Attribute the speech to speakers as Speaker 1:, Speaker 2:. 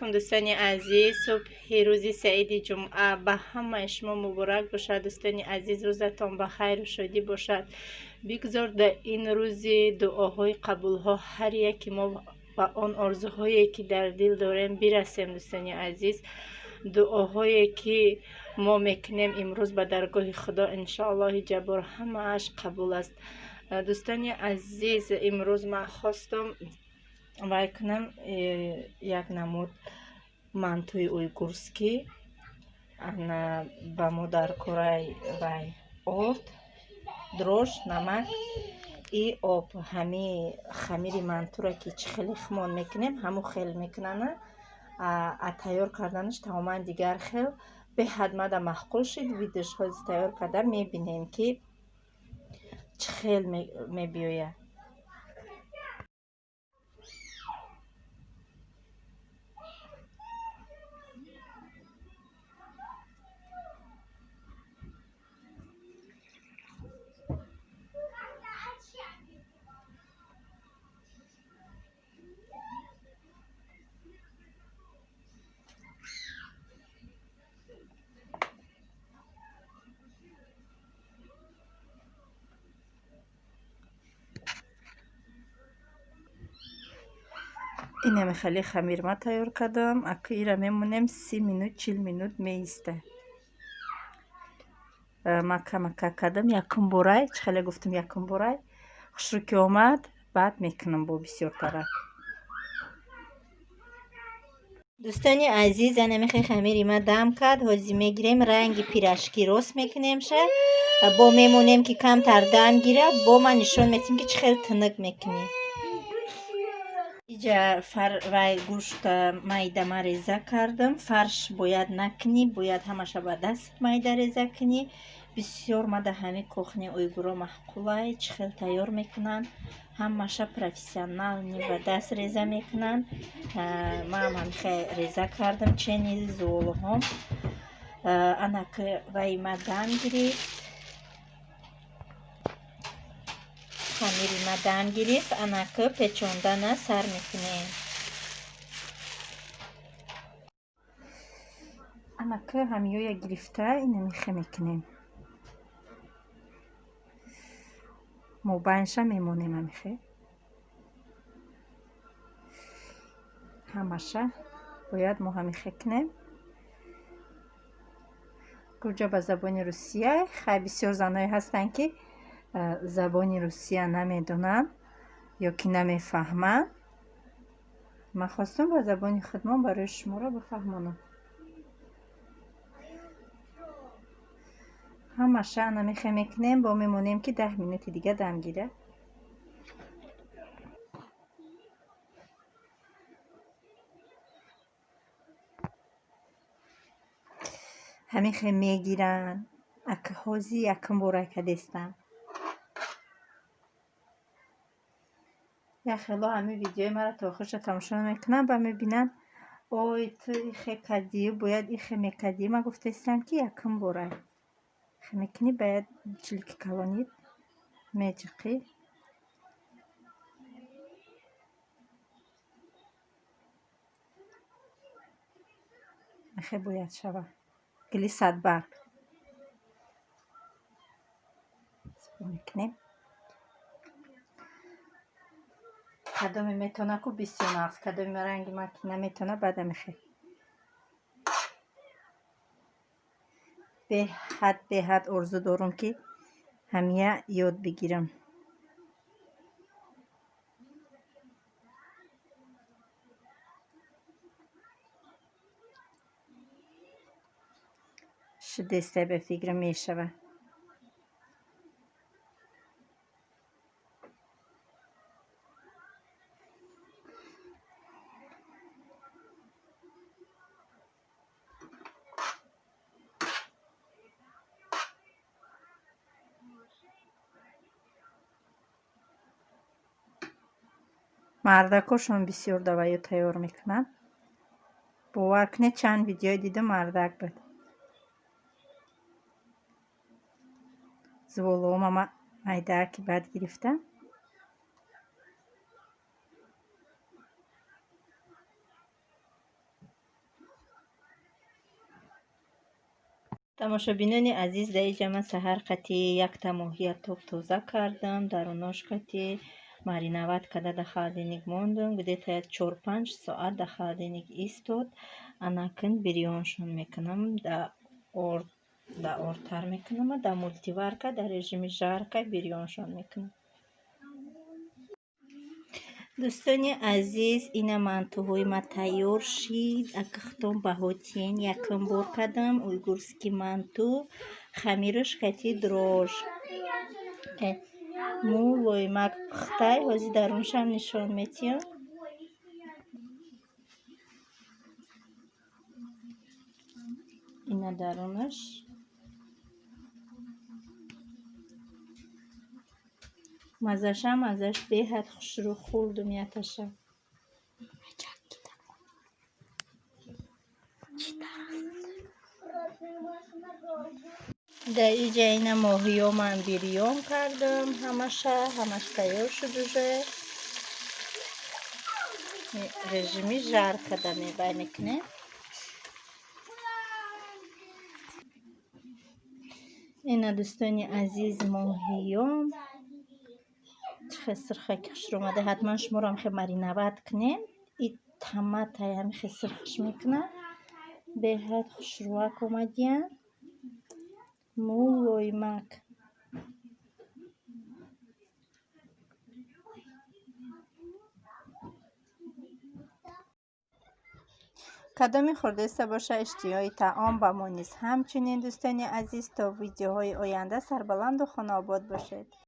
Speaker 1: Алайкум, дӯстони азиз. Субҳи рӯзи саиди ҷумъа ба ҳамаи шумо муборак бошад, дӯстони азиз. Рӯзатон ба хайру шодӣ бошад. Бигзор дар ин рӯзи дуоҳои қабулҳо ҳар яке мо ба он орзуҳое, ки дар дил дорем, бирасем, дӯстони азиз. Дуоҳое, ки мо мекунем имрӯз ба даргоҳи Худо, иншоаллоҳи ҷаббор, ҳамааш қабул аст. Дӯстони азиз, имрӯз ман хостам вай кунам як намуд мантуи уйгурский. Ба мо дар кораи вай орд, дрожж, намак и об. Ҳами хамири мантура, ки чӣ хеле химон мекунем, ҳамун хел мекунана. А тайёр карданаш тамоман дигар хел. Беҳад мада маъқул шуд. Видеош ҳозир тайёр карда мебинем, ки чӣ хел мебиёяд. Инаме хеле хамир ма тайёр кардам. Ака ира мемонем 30 минут, 40 минут меиста. Ма камака кардам, якум борай, чӣ хеле гуфтам, якум борай. Хушрӯ ки омад, баъд мекунам бо бисёртарак. Дӯстони азиз, анамихе хамири ма дам кард. Ҳозир мегирем, ранги пирашки рост мекунем ша. Бо мемонем, ки камтар дам гирад, бо ман нишон метем, ки чӣ хел тунук мекунем. Иҷа вай гӯшта майда ма реза кардам. Фарш бояд накунӣ, бояд ҳамаша ба даст майда реза кунӣ. Бисёр мада ҳами кухни уйгуро маъқулай, чӣ хел тайёр мекунанд. Ҳамаша профессионални ба даст реза мекунанд. Маам ҳамихе реза кардам, чени зуолҳом. Анак вай ма дам гирифт. Хамири ма дам гирифт, анак печондана сар мекунем. Анак ҳамиёя гирифта ина михе мекунем. Мобайнша мемонем ҳамихе. Ҳамаша бояд мо ҳамихе кунем. Куҷо ба забони русия, хай бисёр заное ҳастанд, ки забони русия намедонанд ё ки намефаҳманд. Ман хостам ба забони худмон барои шуморо бифаҳмонам. Ҳамаша ана мехе мекунем, бо мемонем, ки 10 минути дига дам гирад. Ҳамихе мегиранд. Ака ҳозир якум бора кадестам. Як хело ҳами видеои маро то охирша тамошо намекунанд, ба мебинанд: ой, ту ихе кардӣ, бояд ихе мекардӣ. Ман гуфтаистам, ки якум бора ихе мекунӣ, бояд чилки калонид меҷиқӣ. Ихе бояд шава. Гили садбарг. Мекунем. Кадоме метона ку бисёр нағз, кадоме ранги ма ки наметона, баъда мехе. Беҳад беҳад орзу дорум, ки ҳамия ёд бигирам. Шудестай, ба фикрам, мешава. Мардакошон бисёр даваю тайёр мекунанд. Бовар кунед, чанд видеое дидам, мардак буд. Зуволома ма майдааки баъд гирифтам. Тамошобинони азиз, дар инҷа ман саҳар қати якта моҳия тоб-тоза кардам, дарунош қати мариновать карда дар холодильник мондум. Где-то 4-5 соат дар холодильник истод. Анакун бирёншон мекунам, дар ордтар мекунам, дар мультиварка дар режими жарка бирёншон мекунам. Дӯстони азиз, ина мантуҳои ма тайёр шид. Акахтон баҳотиен якум бор кардам уйгурский манту, хамираш кати дрожж. Мулоимак пухтай, ҳозир даруншам нишон метиҳам. Ина дарунаш. Маззашам маззаш беҳад хушрӯ, хӯрдум яташа. Дар инҷа ина моҳиё ман бирён кардам, ҳамаша, ҳамаш тайёр шуд уже. Режими жарка да мебай мекунем. Ина дӯстони азиз, моҳиём чӣ хел сирхаки хушрӯ омада. Ҳатман шуморо хел мариновать кунем. И томатай ҳами хел сирхаш мекунад. Беҳад хушрӯак омадиянд. Мулоимак. Кадоми хӯрдеста боша иштиҳои таом ба мо низ ҳамчунин, дӯстони азиз, то видеоҳои оянда сарбаланду хонаобод бошед.